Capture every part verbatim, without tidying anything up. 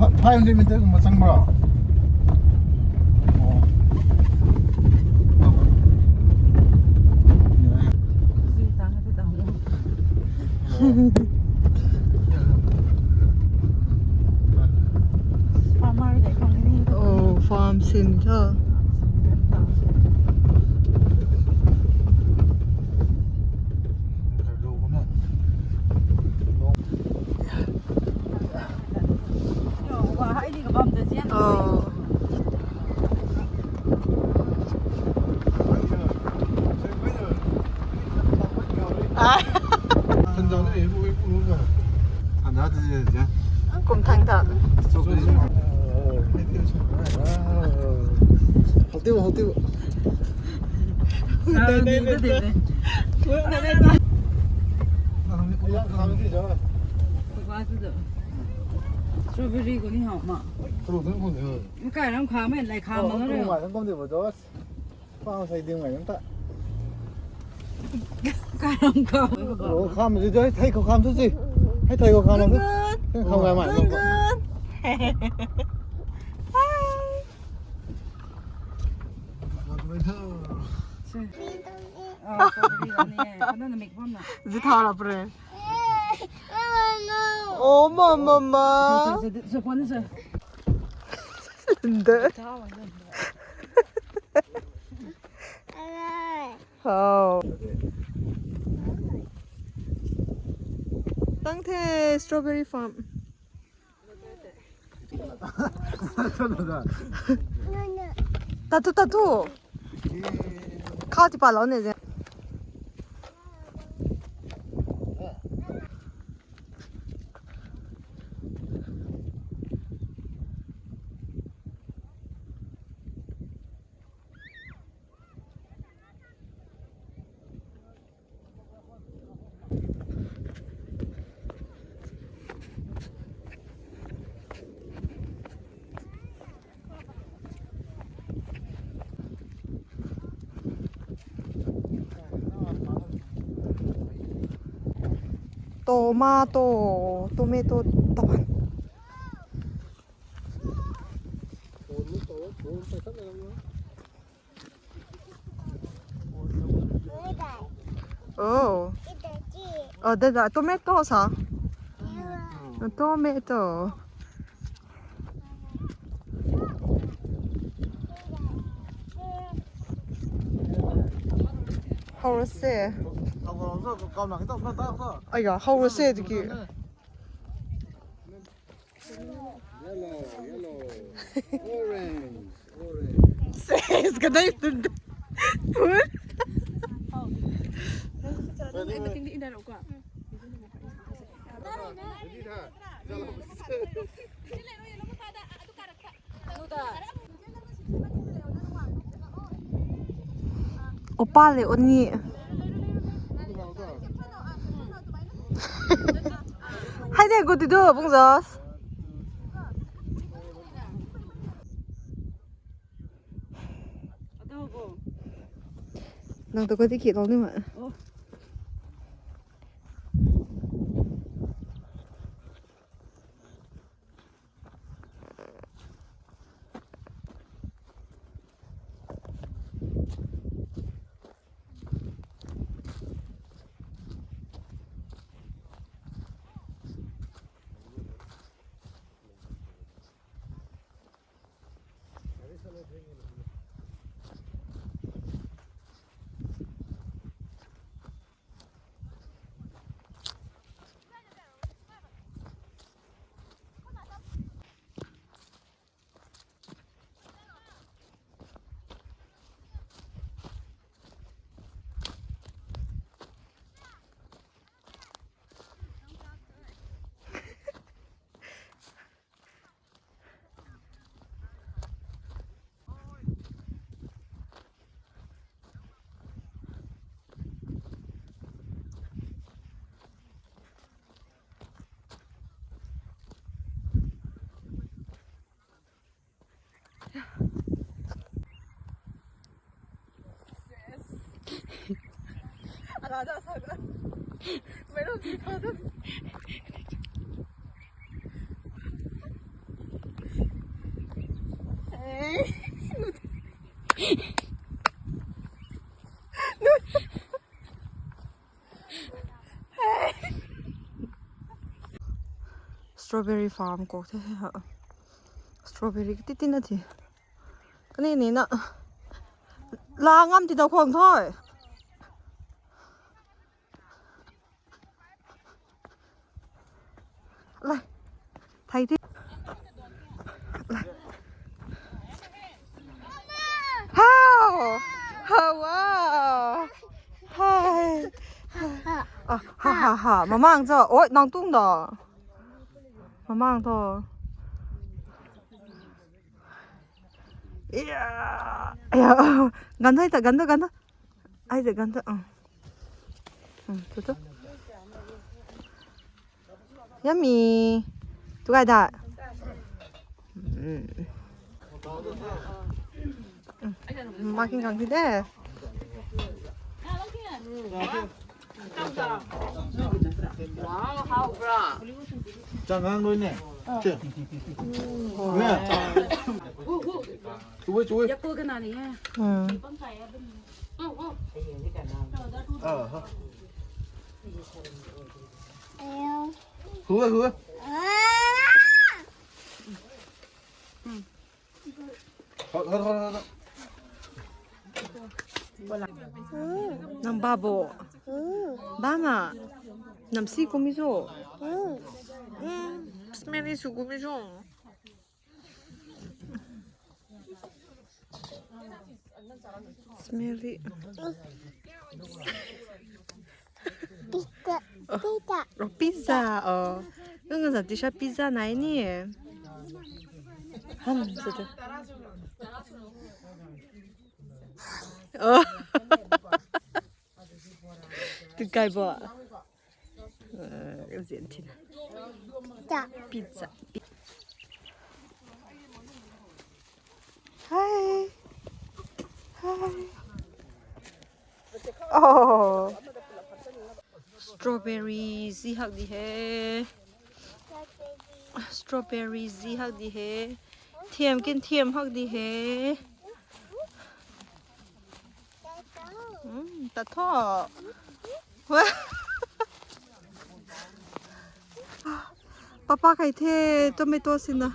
Five hundred meter kum macang bro. Oh, farm sin tho. Oh. Kum thang ta. Hou tiu, hou tiu. Strawberry ko ni hou ma. Kai ram kha me, lai kha ma lo. Kai ram kha. Kham tu, thei khou kham tu si. Hei thei khou kham tu. Kham gay mai. Zi tha ra pre. Oh, mama, mama. De. Hou. Tang the strawberry farm. Tatu, tatu. Kha ti pa lo ne ze. Tomato, tomato tapan. Oh. Oh, dada, tomato sa? Tomato. How to say? Aya, how to say tiki? Yellow, yellow. Orange, orange. Ses, kadai tun. Pun. Opa le oni. Hai ne, gu ti du, Bung Jos. Nang tu ko ti ki lo ni ma. Strawberry farm kok the. Strawberry kati tina thi. Kani ni na. La ngam ti da khwang thoi. Lai. Thai ti. Lai. How? How? Wow. Hi. Ah, ha ha ha. Mamang cho. Oi, nang tung da. Mamang tho. Iya. Iya. Gan thai ta, gan ta, gan ta. Ai de gan ta. Hmm. Hmm, tu tu. Yummy. Tu kai da. Hmm. Hmm. Makin kang ti de. Wow, how bra. Chang hang lui ne. Che. Ne. Chui, chui. Yaku kana ni hai. Hmm. Ah, ha. Hua, hua. Hot, hot, hot, hot. Nang babo. Bama. Nam si kumi zo. Smelly su kumi zo. Smelly. Pizza. Pizza. Oh, pizza. Oh. Nang zat tisha pizza nai ni. Ham, zat. Oh. Tu kai bo. Uh, zian tina. Pizza. Pizza. Hi. Hi. Oh. Strawberry zi hak di he. Strawberry zi hak di he. Thiam kin thiam hak di he. Hmm, ta tho. Papa kai the, tomato sina.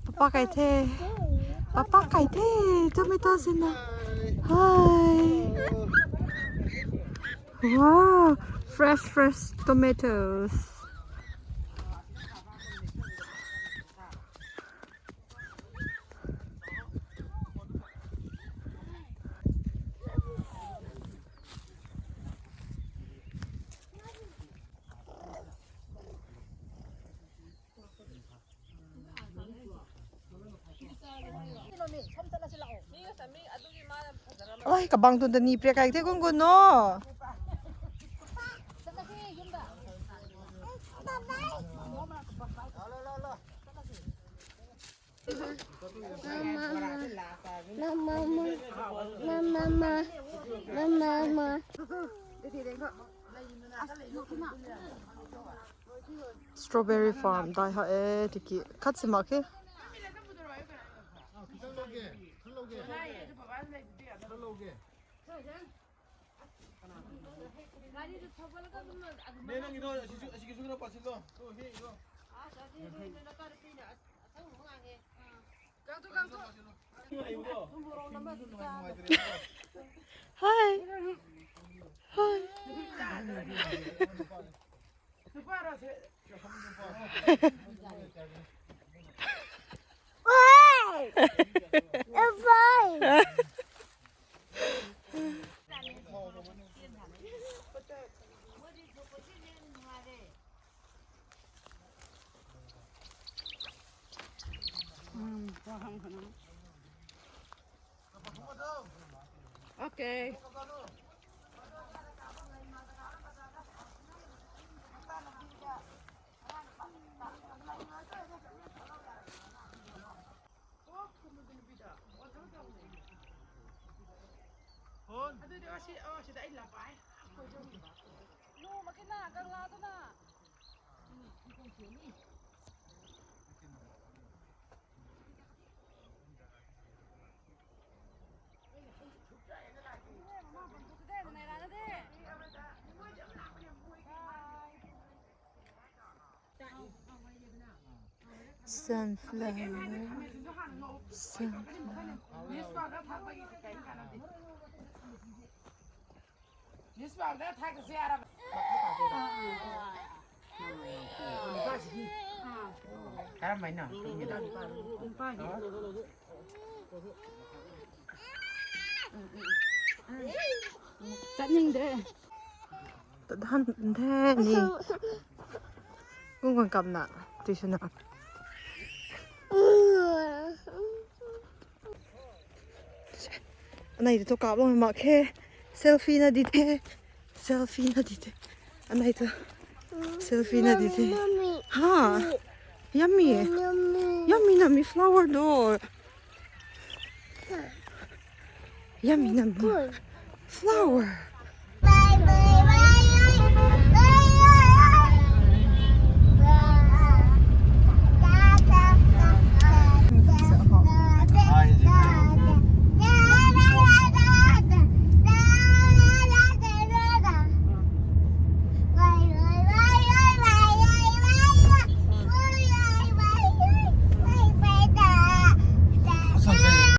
Papa kai the. Papa kai the, tomato sina. Hi. Wow, fresh, fresh tomatoes. Ai, kabang tun ta ni pre kai the gun gun no. Mama, mama, mama, mama, mama, mama. Strawberry farm dai ha e tiki khat si mak khe. Hi. Hi. Okay. Sunflower. Sunflower. Tathan the ni. Kung kung kamna, tuisuna. Anei tu kaplou mak khe. Selfie na di the. Selfie na di the. Anei tu. Selfie na di the. Ha. Yummy. Yummy na mi flower do. Yummy na mi. Flower.